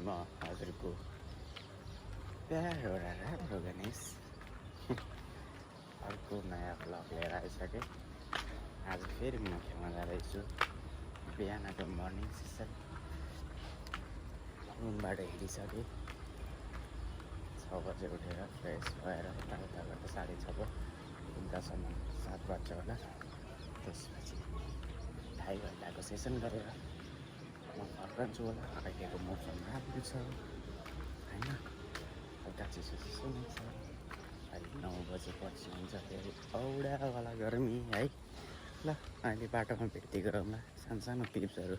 म हजुरको प्यारो र राम्रो गणेश अर्को नयाँ भ्लग लिएर आइसकेँ। आज फेरि म खेल्न जाँदैछु। बिहानको मर्निङ सेसन रुमबाट हिँडिसकेँ। 6 बजे उठेर फ्रेस भएर यताउता गर्दा 6:30 पुग्दासम्म 7 बज्छ होला। त्यसपछि 2.5 घन्टाको सेसन गरेर म फर्कन्छु होला। अहिलेको मौसम राम्रो छ होइन, हल्का चिसो चिसो नै छ। अहिले 9 बजेपछि हुन्छ फेरि औडावाला गर्मी है। ल अहिले बाटोमा भेट्दै गरौँला सानो टिप्सहरू।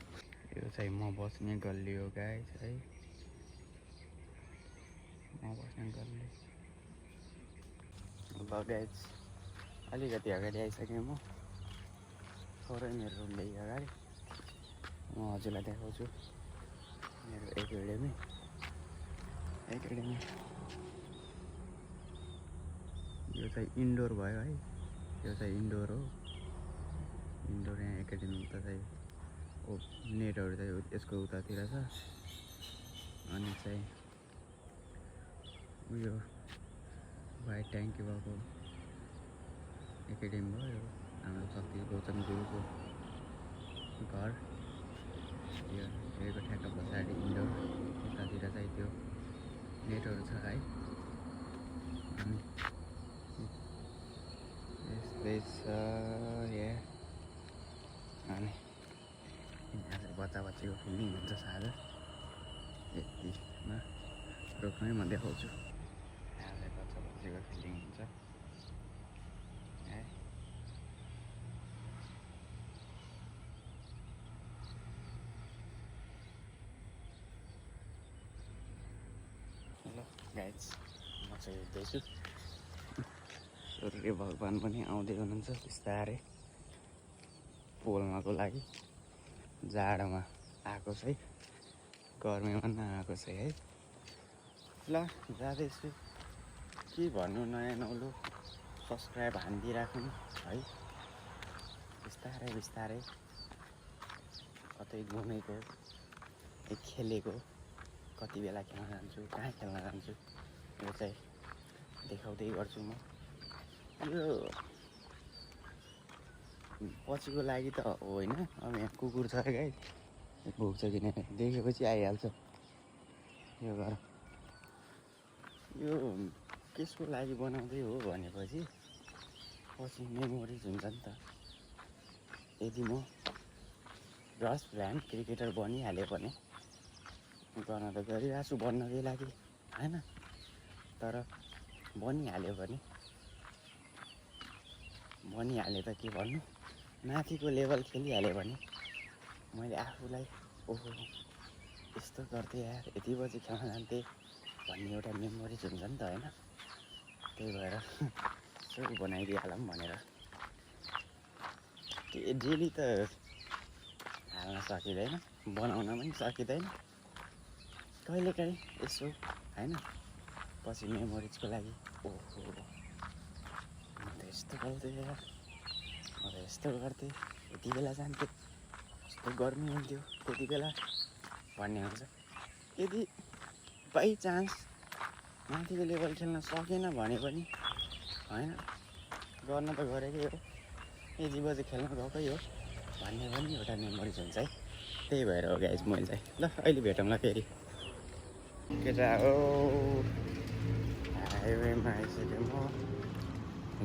यो चाहिँ म बस्ने गल्ली हो गाइस है, म बस्ने गल्ली। ल गाइस अलिकति अगाडि आइसकेँ म, थोरै मेरो रुमदेखि अगाडि। म हजुरलाई देखाउँछु मेरो एकाडेमी। यो चाहिँ इन्डोर भयो है, यो चाहिँ इन्डोर हो। इन्डोर यहाँ एकाडेमी उता चाहिँ नेटहरू चाहिँ यसको उतातिर छ। अनि चाहिँ उयो वाइट ट्याङ्की भएको एकाडेमी भयो। यो हाम्रो शक्ति गौतम गुरुको घर। यहीको ठ्याक्क पछाडि इन्डोर, उतातिर चाहिँ त्यो नेटहरू छ है। अनि यस्तै छ यहाँ। अनि यहाँ चाहिँ बच्चा बच्चीको फिल्डिङ हुन्छ साझा। यतिमा रोक्नै म देखाउँछु। यहाँ चाहिँ बच्चा बच्चीको फिल्डिङ हुन्छ है। ल गाइस म चाहिँ हिँड्दैछु। सूर्य भगवान् पनि आउँदै हुनुहुन्छ बिस्तारै पोल्नको लागि। जाडोमा आएको चाहिँ गर्मीमा नआएको चाहिँ है। ल जाँदैछु, के भन्नु नयाँ नौलो। सब्सक्राइब हानिदिइराख्नु है। बिस्तारै बिस्तारै कतै घुमेको खेलेको, कति बेला खेल्न जान्छु, कहाँ खेल्न जान्छु, यो चाहिँ देखाउँदै गर्छु म। यो पछिको लागि त होइन, अब यहाँ कुकुर छ गाई, भोग्छ किन देखेपछि आइहाल्छ। यो गर, यो केसको लागि बनाउँदै हो भनेपछि पछि मेमोरिज हुन्छ नि त। यदि म फर्स्ट ब्रान्ड क्रिकेटर बनिहाल्यो भने, गर्न त गरिरहेको छु बन्नकै लागि होइन, तर बनिहाल्यो भने त के भन्नु, माथिको लेभल खेलिहाल्यो भने मैले आफूलाई ओहो यस्तो गर्थेँ यार, यति बजी खेल्न जान्थेँ भन्ने एउटा मेमोरिज हुन्छ नि त होइन। त्यही भएर यसो बनाइदिइहालौँ भनेर। डेली त हाल्न सकिँदैन, बनाउन पनि सकिँदैन, कहिलेकाहीँ यसो होइन, पछि मेमोरिजको लागि ओहो म त यस्तो गर्थेँ यार, म त यस्तो गर्थेँ, यति बेला जान्थेँ, कस्तो गर्मी हुन्थ्यो त्यति बेला भन्ने हुन्छ। यदि बाई चान्स माथिको लेभल खेल्न सकेन भने पनि होइन, गर्न त गरेकै हो, यति बजी खेल्न गएकै हो भन्ने पनि एउटा मेमोरिज हुन्छ है। त्यही भएर हो गाइस मैले चाहिँ। ल अहिले भेटौँला फेरि। केटा हो हाइवेमा आइसकेँ म,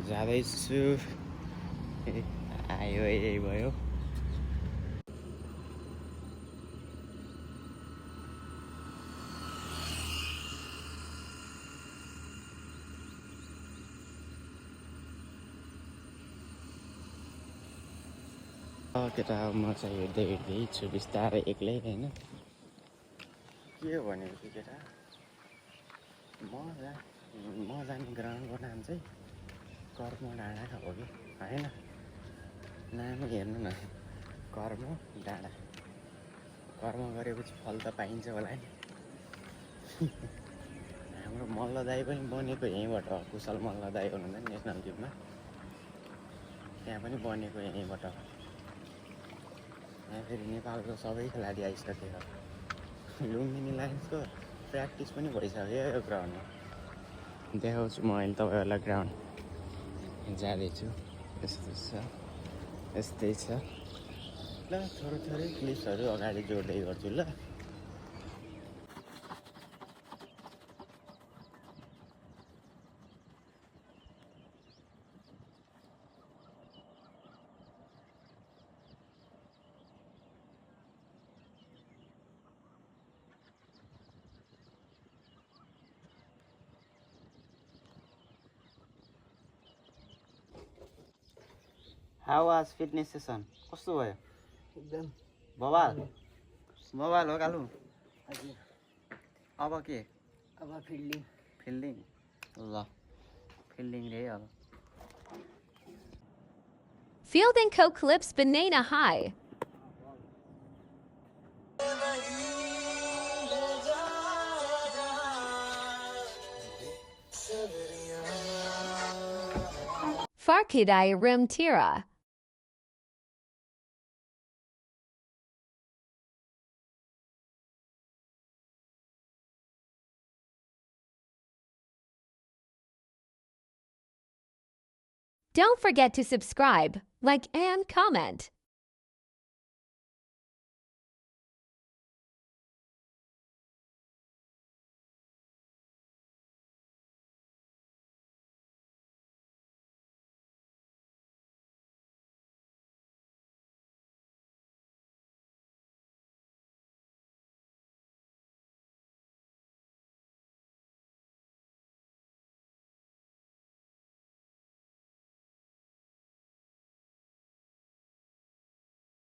जाँदैछु। आयो यही भयो। केटा म चाहिँ हिँड्दै छु बिस्तारै एक्लै होइन। के हो भनेपछि केटा, म जाने ग्राउन्डको नाम चाहिँ कर्म डाँडा हो कि होइन। नाम हेर्नु न, कर्म डाँडा। कर्म गरेपछि फल त पाइन्छ होला नि। हाम्रो मल्ल दाई पनि बनेको यहीँबाट हो, कुशल मल्ल दाई हुनुहुँदैन नेसनल टिममा, त्यहाँ पनि बनेको यहीँबाट। यहाँ फेरि नेपालको सबै खेलाडी आइसकेको लुम्बिनी लायन्सको प्र्याक्टिस पनि भइसक्यो यो ग्राउन्डमा। देखाउँछु म अहिले तपाईँहरूलाई ग्राउन्ड जाँदैछु। यस्तो छ, यस्तै छ। ल थोरै थोरै क्लिप्सहरू अगाडि जोड्दै गर्छु ल। How was fitness session? कस्तो भयो? एकदम बवाल बवाल हो कालु। हजुर। अब के? अब फिल्डिङ फिल्डिङ। ल फिल्डिङ रे अब। Field and Co clips Banana High. Farkidai Rim Tira. Don't forget to subscribe, like, and comment.